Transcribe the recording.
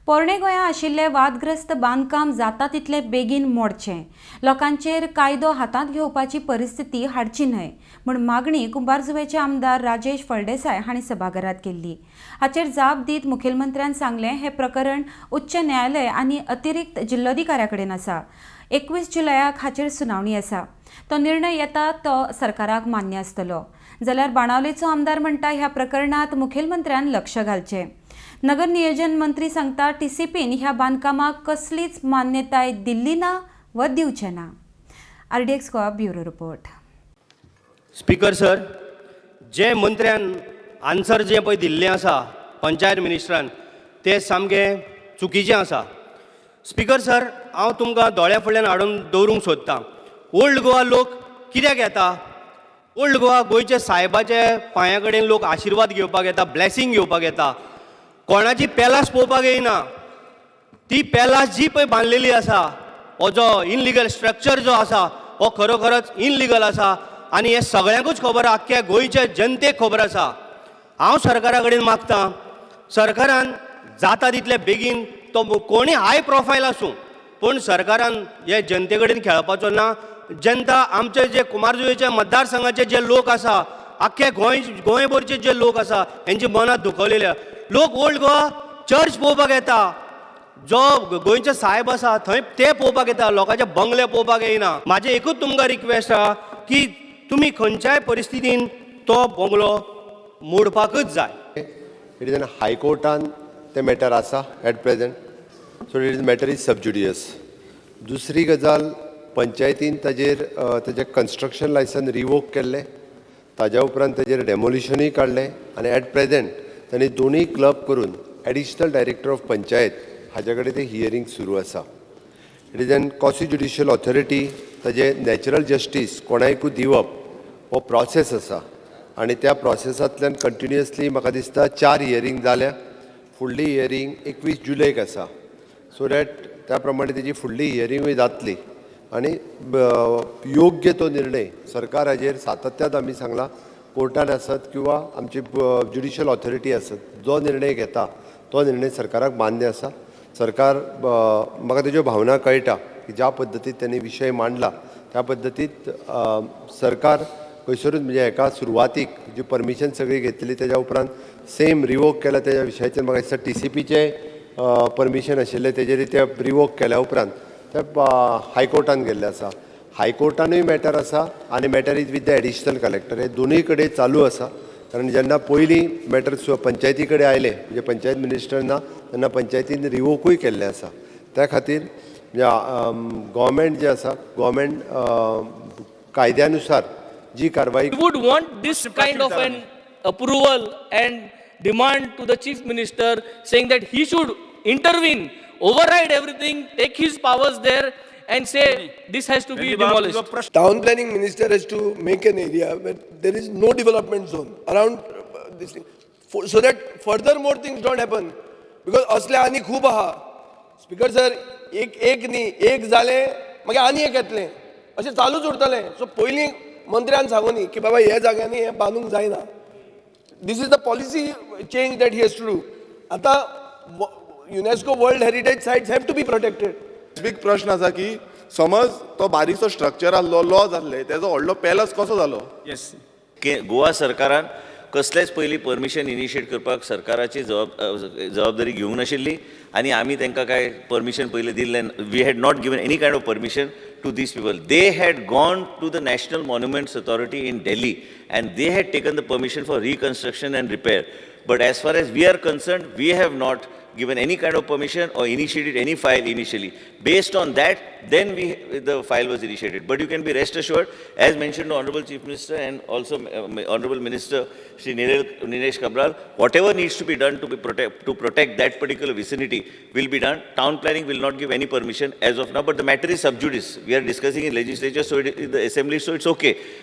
पोरणे गोंया आशिल्लें वादग्रस्त बांदकाम जाता तितले बेगीन मोडचें, लोकांचेर कायदो हातांत घेवपाची परिस्थिती हाडची न्हय म्हूण मागणी कुंभारजुवेचे आमदार राजेश फळदेसाय हांणी सभाघरांत केल्ली. हाचेर जाप दीत मुखेलमंत्र्यान सांगलें, हें प्रकरण उच्च न्यायालय आनी अतिरिक्त जिल्लोधिकाऱ्या कडेन आसा. 21 जुलयाक हाचेर सुनावणी आसा. तो निर्णय येता तो सरकाराक मान्य आसतलो. जाल्यार बाणावलेचो आमदार म्हणटा, ह्या प्रकरणात मुखेलमंत्र्यान लक्ष घालचें. नगर नियोजन मंत्री सांगता, टीसीपीन ह्या बांदकामाक कसलीच मान्यताय दिल्ली ना वा दिवचे ना. RDX Goa, bureau report. Speaker sir, जे मंत्र्यान आन्सर जें पळय दिल्लें आसा पंचायत मिनिस्टरान, तें सामकें चुकीचें आसा. स्पीकर सर, हांव तुमकां दोळ्या फुडल्यान हाडून दवरूंक सोदतां, ओल्ड गोवा लोक कित्याक येता? ओल्ड गोवा गोंयच्या सायबाचे पांया कडेन लोक आशिर्वाद घेवपाक येता, ब्लॅसिंग घेवपाक येता. कोणाची पॅलास पळोवपाक येयना. ती पॅलास जी पळय बांदलेली आसा, हो जो इनलिगल स्ट्रक्चर जो आसा, हो खरोखरच इनलिगल आसा आनी हें सगळ्यांकूच खबर आहा, आख्ख्या गोंयच्या जनतेक खबर आसा. हांव सरकारा कडेन मागता, सरकारान जाता तितले बेगीन, तो कोणी हाय प्रोफायल आसूं, पूण सरकारान हे जनते कडेन खेळपाचो ना. जनता, आमचे जे कुमारजुवेचे मतदारसंघाचे जे लोक आसा, आख्खे गोंय, गोंयभरचे जे लोक आसा, हेंची मनां दुखवलेले. लोक ओल्ड गोवा चर्च पळोवपाक येता, जो गोंयचे सायब आसा थंय ते पळोवपाक येता, लोकांचे बंगले पळोवपाक येयना. म्हाजें एकूच तुमकां रिक्वेस्ट आहा की तुमी खंयच्याय परिस्थितीन तो बंगलो मोडपाकच जाय. It is an हायकोर्टान तें मॅटर आसा at present, so it is matter is sub judice. दुसरी गजाल, पंचायतीन ताजेर ताजें कन्स्ट्रक्शन लायसन रिवोक केल्लें. ताज्या उपरांत ताजेर डेमोलिशनूय काडलें आनी एट प्रेझेंट तांणी दोनूय क्लब करून एडिशनल डायरेक्टर ऑफ पंचायत हाज्या कडेन तें हियरींग सुरू आसा. It is an quasi judicial authority. ताजें नॅचरल जस्टीस कोणायकूय दिवप हो प्रोसेस आसा आनी त्या प्रोसेसांतल्यान कंटिन्युअसली म्हाका दिसता चार हियरींग जाल्या. फुडली हियरींग 21 जुलयक आसा, सो that त्या प्रमाणे तेजी फुडली हियरींगूय जातली आनी योग्य तो निर्णय सरकार हाजेर सातत्यान आमी सांगलां, कोर्टान आसत किंवा आमची ज्युडिशियल ऑथॉरिटी आसत, जो निर्णय घेता तो निर्णय सरकाराक मान्य आसा. सरकार, म्हाका तेज्यो भावना कळटा की ज्या पद्दतीत त्यांनी विशय मांडला, त्या पद्दतीत सरकार खंयसरूच, म्हणजे हेका सुरवातीक जी परमिशन सगळी घेतली, तेज्या उपरांत सेम रिवोक केला. तेज्या विशयाचेर म्हाका दिसता टीसीपीचें परमिशन आशिल्लें, तेजेर ते रिवोक केल्या उपरांत ते हायकोर्टान गेल्ले आसा. हायकोर्टानूय मॅटर आसा आनी matter is with the additional collector. हे दोनूय कडेन चालू आसा, कारण जेन्ना पयलीं मॅटर पंचायती कडेन आयलें, म्हणजे पंचायत मिनिस्टर ना, तेन्ना पंचायतीन रिवोकूय केल्लें आसा. त्या खातीर म्हणजे गोवोरमेंट जे आसा, गोवोरमेंट कायद्या नुसार जी कारवाई We would want this kind of an approval and demand to the chief minister, saying that he should intervene, override everything, take his powers there and say this has to be demolished. Town planning minister has to make an area where there is no development zone around this thing, so that further more things don't happen. Because असले आनी खूब आहा, speaker sir. एक एक न्ही, एक जालें, मागीर आनी एक येतलें, अशें चालूच उरतलें. सो पयलीं मंत्र्यान सांगूनी की बाबा, ह्या जाग्यांनी हें बांदूंक जायना. This is the policy change that he has to do. आतां UNESCO World Heritage Sites have to be protected. Big प्रश्न आसा की समज तो बारीकसो स्ट्रक्चर आहलो, लॉज आहले, तेजो व्हडलो पॅलस कसो जालो? गोवा सरकारान कसलेच पयलीं परमिशन इनिशिएट करपाक सरकाराची जबाबदारी घेवंक नाशिल्ली आनी आमी तांकां कांय परमिशन पयलीं दिल्लें. We had not given any kind of permission to these people. They had gone to the National Monuments Authority in Delhi and they had taken the permission for reconstruction and repair. But as far as we are concerned, we have not given any kind of permission or initiated any file initially. Based on that, then the file was initiated. But you can be rest assured, as mentioned to Honorable Chief Minister and also Honorable Minister Shri Nilesh Cabral, whatever needs to be done to protect that particular vicinity will be done. Town planning will not give any permission as of now, but the matter is sub judice. We are discussing in legislature, so it, in the assembly, so it's okay.